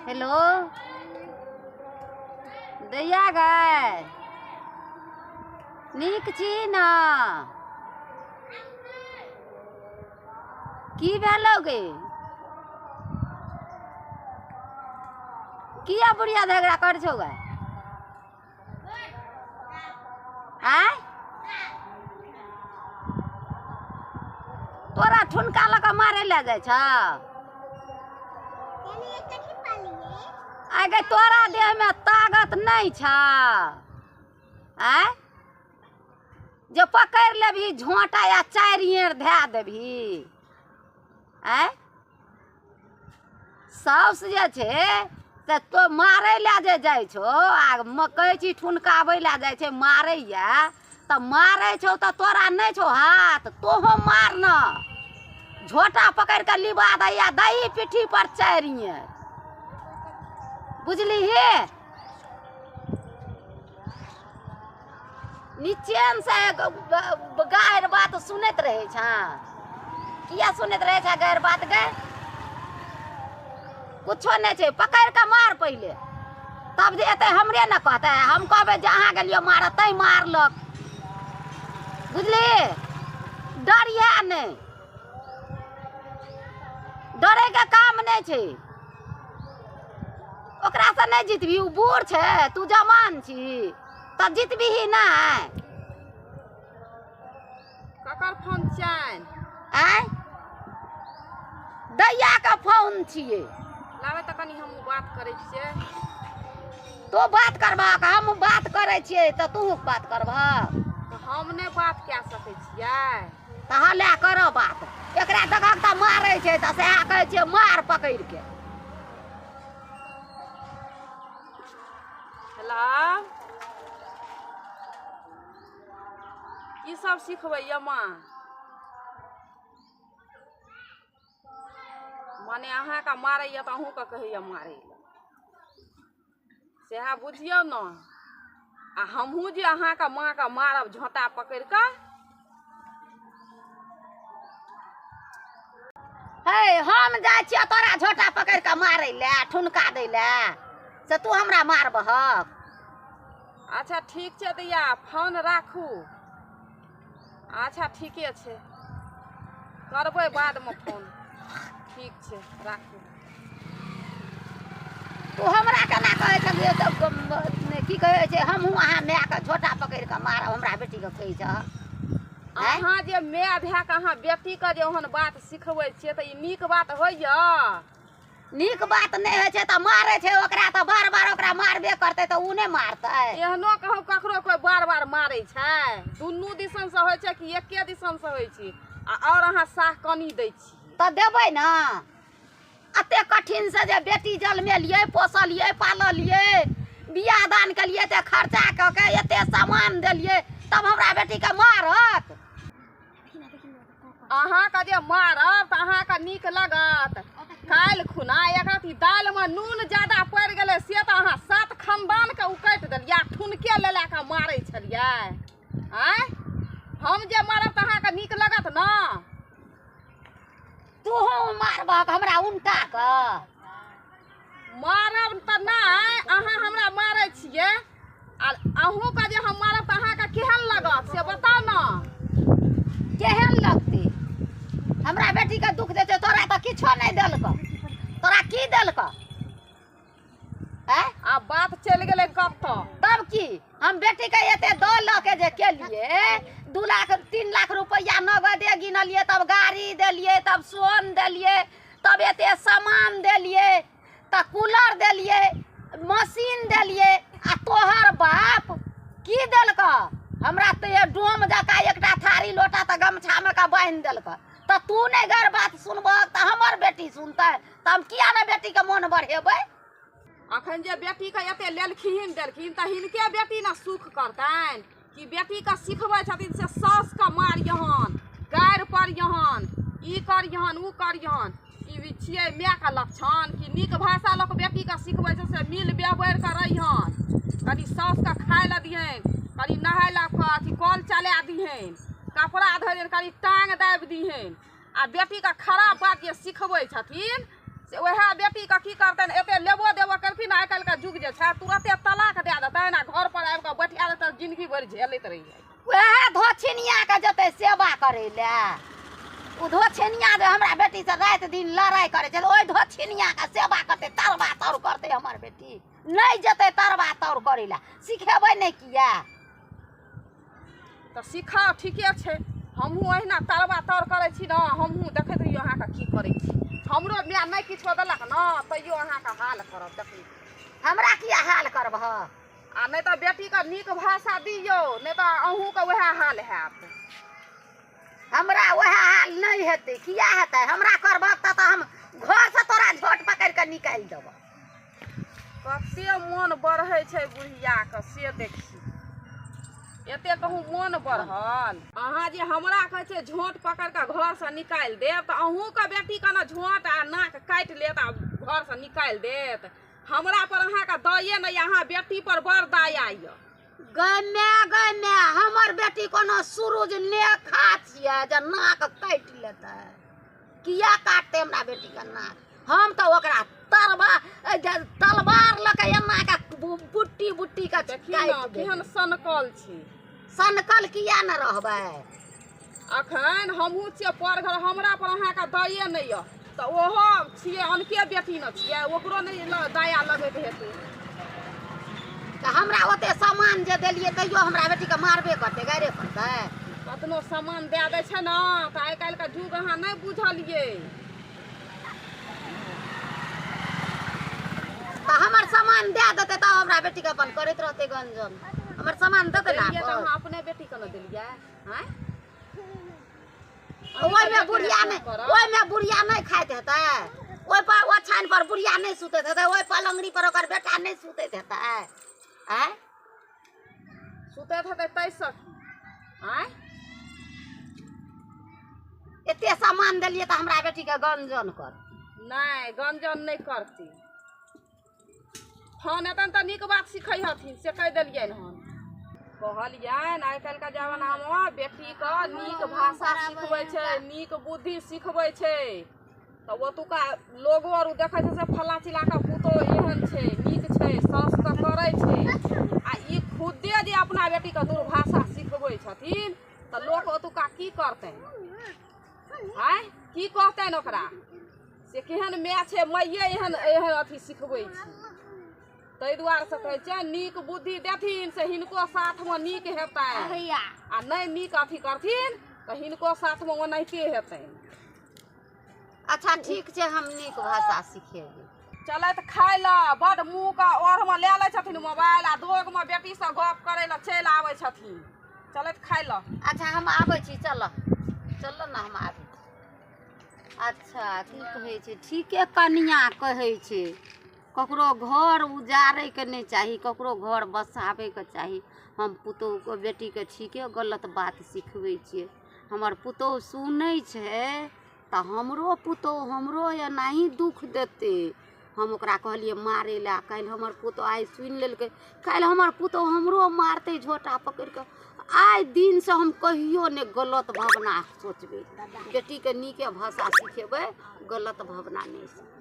Hello दैया गै, नीक छी ने? की भेलौ गे? किया बुढ़िया झगड़ा करै छौ गै? आँय, तोरा ठुनका लऽ कऽ मारै लए जाइ छौ? आइ गे, तोरा देहमे ताकत नहि छौ आँय जे पकड़ि लेबही झोँटा या 4 एड़ धए देबही? आँय, साउस जे छै से तो मारै लए जे जाइ छौ आ कहै छी ठुनकाबै लए जाइ छै, मारैया तऽ मारै छौ तऽ तोरा नहि छौ हाथ, तोहो मार न, झोटा पकड़ि कऽ लिबा दैया दही पिट्ठी पर 4 एड़, बुझलिही? निचेनसँ गारि बात सुनैत रहै छँ। किया सुनैत रहै छँ गारि बात गे? कुछो नहि छै, पकड़ि कऽ मार पहिले, तब जे एतै हमरे ने कहतै। हम कहबै जे अहाँ गेलियै मारऽ तैं मारलक, बुझलिही? डरिहे नहि, डरैके काम नहि छै। ओकरासँ नहि जितबही, ओ बूढ़ छै, तू जवान छी, तऽ जितबही नहि। ककर फोन छियनि? आँय, दैयाके फोन छियै। लाबै तऽ कनि हमहूँ बात करै छियै। तू बात करबहक? हम बात करै छियै तऽ तू बात करबहक? तऽ हम नहि बात कए सकै छियै। तऽ हँ, लए करऽ बात। एकरा देखहक तऽ मारै छै, तऽ सएह कहै छियै मार पकड़िके। हेलो, की सब सिखबैया माँ? माने अहाँके मारैया तऽ अहूँके कहैया मारै लए, सएह बुझियौ ने। आ हमहूँ जे अहाँके माँके मारब झोँटा पकड़ि कऽ। हे, हम जाइ छियै तोरा झोटा पकड़ि कऽ मारै लए, ठुनका दै लए, से तू हमरा मारबहक? अच्छा ठीक छै दैया, फोन राखू। अच्छा ठीके छै, करबै बादमे फोन। ठीक छै, राखू। तू हमरा केना कहै छलियै तऽ की कहै छै, हमहूँ अहाँ मायके झोटा पकड़ि कऽ मारब, हमरा बेटीके कहै छह? अहाँ जे माय भए कऽ अहाँ बेटीके जे ओहन बात सिखबै छियै तऽ ई नीक बात होइया? नीक बात नहि होइ छै तऽ मारै छै ओकरा तऽ बार बार ओकरा मारबे करतै, तऽ ओ नहि मारतै? एहनो कहू ककरो कोइ बार बार मारै छै? दुनू दिसनसँ होइ छै कि एके दिसनसँ होइ छै? आ आओर अहाँ साह कनी दै छियै। तऽ देबै ने। एते कठिनसँ जे बेटी जन्मेलियै, पोसलियै, पाललियै, बियाह दान केलियै, एते खर्चा कऽ के एते सामान देलियै, तब हमरा बेटीके मारत? अहाँके जे मारब तऽ अहाँके नीक लागत? काल्हि खुना एक रत्ती दालिमे नून ज्यादा पड़ि गेलै से तऽ अहाँ 7 खानदानके उकटि देलियै आ ठुनके लए लए कऽ मारै छलियै। आँय, हम जे मारब तऽ अहाँके नीक लागत ने? तूहू मारबहक हमरा उनटा कऽ? मारब तऽ नहि, अहाँ हमरा मारै छियै। आ अहूँके जे हम मारब तऽ अहाँके केहन लागत से बताउ ने। केहन लगतै? हमरा बेटीके दुख दै छै। तोरा तऽ किछो नहि देलकऽ, तोरा की देलकऽ? आँय, आब बात चलि गेलै कतऽ। तब की, हम बेटीके एते दऽ लऽ के जे केलियै, 2 लाख 3 लाख रुपैआ नगदे गिनलियै, तब गाड़ी देलियै, तब सोन देलियै, तब एते सामान देलियै, तऽ कूलर देलियै, मशीन देलियै, आ तोहर बाप की देलकऽ हमरा? तऽ डोम जकाँ एकटा थारी लोटा तऽ गमछामे कऽ बान्हि देलकऽ। तऽ तू नहि गैर बात सुनबहक तऽ हमर बेटी सुनतै? तऽ हम किया ने बेटीके मोन बढ़ेबै? अखन जे बेटीके एते लेलखिन देलखिन तऽ हिनके बेटी ने सुख करतनि कि बेटीके सिखबै छथिन से साउसके मारियहन, गारि पड़ियहन, ई करियहन, उ करियहन। ई छियै मायके लक्षण कि नीक भाषा लोक बेटीके सिखबै छै से मिल व्यवहार कऽ रहिहन, कनि साउसके खाय लए दिहन, कनि नहाय लए अथी कल चला दिहन, कपड़ा धो दिहन, कनि टाँग दाबि दिहन। आ बेटीके खराब बात जे सिखबै छथिन से से वएह बेटीके की करतनि, एते लेबो देबो केलखिन। आइ काल्हिके युग जे छै तुरते तलाक दए देतनि आ घर पर आबि कऽ बैठा देतनि, जिंदगी भरि झेलैत रहियै। वएह धोछिनिया के जेतै सेवा करै लए। ओ धोछिनिया जे हमरा बेटीसँ राति दिन लड़ाइ करै छै, ओहि धोछिनिया के सेवा करतै, तरबा तर करतै। हमर बेटी नहि जेतै तरबा तर करै लए। सिखेबै नहि किया? तऽ सिखाउ, ठीके छै। हमहूँ अहिना तरबा तर करै छी ने, हमहूँ देखैत रहियौ अहाँके की करै छी। हमरो माय नहि किछो देलक ने, तैयो अहाँके हाल करब, देखियौ। हमरा किया हाल करबह? आ नहि तऽ बेटीके नीक भाषा दियौ, नहि तऽ अहूँके वएह हाल हैत। हमरा वएह हाल नहि हेतै। किया हेतै? हमरा करबह तऽ हम घरसँ तोरा झोट पकड़ि कऽ निकालि देबह। कते मोन बढ़ै छै बुढ़ियाके से देखी, एते कहूँ मोन बढ़ल। अहाँ जे हमरा कहै छियै झोंट पकड़ि कऽ घरसँ निकालि देब, तऽ अहूँके बेटीके ने झोंट आ नाक काटि लेत आ घरसँ निकालि देत। हमरा पर अहाँके दये नहि, अहाँ बेटी पर बड़ दया यऽ। गै माय, गै माय, हमर बेटी कोनो सुरुज नेखा छियै जे नाक काटि लेतै? किया काटतै हमरा बेटीके नाक? हम तऽ ओकरा तरबा तलवार लऽ कऽ एना कऽ बुट्टी बुट्टी कऽ देखी ने केहन सनकल छी। सनकल किया ने रहबै? अखन हमहूँ छियै पर घर, हमरा पर अहाँके दये नहि यऽ, तऽ ओहो छियै अनके बेटी ने छियै, ओकरो नहि दया लगैत हेतै। तऽ हमरा ओते सामान जे देलियै, तैयो हमरा बेटीके मारबे करतै, गाइरे पड़तै? कतनो सामान दए दै छै ने, तऽ आइ काल्हिके युग अहाँ नहि बुझलियै। तऽ हमर सामान दए देतै तऽ हमरा बेटीके अपन करैत रहतै गंजन। हमर सामान देतै ने? देलियै तऽ अहाँ अपने बेटीके ने देलियै? आँय, ओहिमे बुढ़िया नहि, ओहिमे बुढ़िया नहि खाइत हेतै? ओहि पर ओछाइन पर बुढ़िया नहि सुतैत हेतै? ओहि पलंगड़ी पर ओकर बेटा नहि सुतैत हेतै? आँय, सुतैत हेतै ताहिसँ की? आँय, एते सामान देलियै तऽ हमरा बेटीके गंजन कर? नहि, गंजन नहि करती। फोन एतनि तऽ नीक बात सिखै हथिन, से कहि देलियनि हन। कहलियनि, आइ काल्हिके जमानामे बेटीके नीक भाषा सिखबै छै, नीक बुद्धि सिखबै छै, तऽ ओतुका लोगो आर देखै छै से फल्लाँ चिल्लाँके पुतोहु एहन छै, नीक छै, सासुके करै छै। आ ई खुदे जे अपना बेटीके दुर्भाषा सिखबै छथिन, तऽ लोक ओतुका की करतनि? आँय, की कहतनि ओकरा से केहन माय छै, माइए एहन एहन अथी सिखबै छै? ताहि दुआरेसँ कहै छियै, नीक बुद्धि देथिन से हिनको साथमे नीक हेतनि, आ नहि नीक अथी करथिन तऽ हिनको साथमे ओनाहिते हेतनि। अच्छा, ठीक छै, हम नीक भाषा सिखेबै। चलैत खाय लए, बड्ड मुँहके ओरमे लए लै छथिन मोबाइल आ दोगमे बेटीसँ गप करै लए चलि आबै छथिन। चलैत खाय लए। अच्छा, हम आबै छी। चलऽ चलऽ ने, हम आबै छी। अच्छा, की कहै छै? ठीके कनिया कहै छै, ककरो घर उजाड़ैके नहि चाही, ककरो घर बसाबैके चाही। हम पुतोहुके बेटीके ठीके गलत बात सिखबै छियै। हमर पुतोहु सुनै छै तऽ हमरो पुतोहु हमरो एनाही दुःख देतै। हम ओकरा कहलियै मारै लए, काल्हि हमर पुतोहु आइ सुनि लेलकै, काल्हि हमर पुतोहु हमरो मारतै झोटा पकड़ि कऽ। आइ दिनसँ हम कहियो नहि गलत भावना सोचबै। बेटीके नीके भाषा सिखेबै, गलत भावना नहि सिखेबै।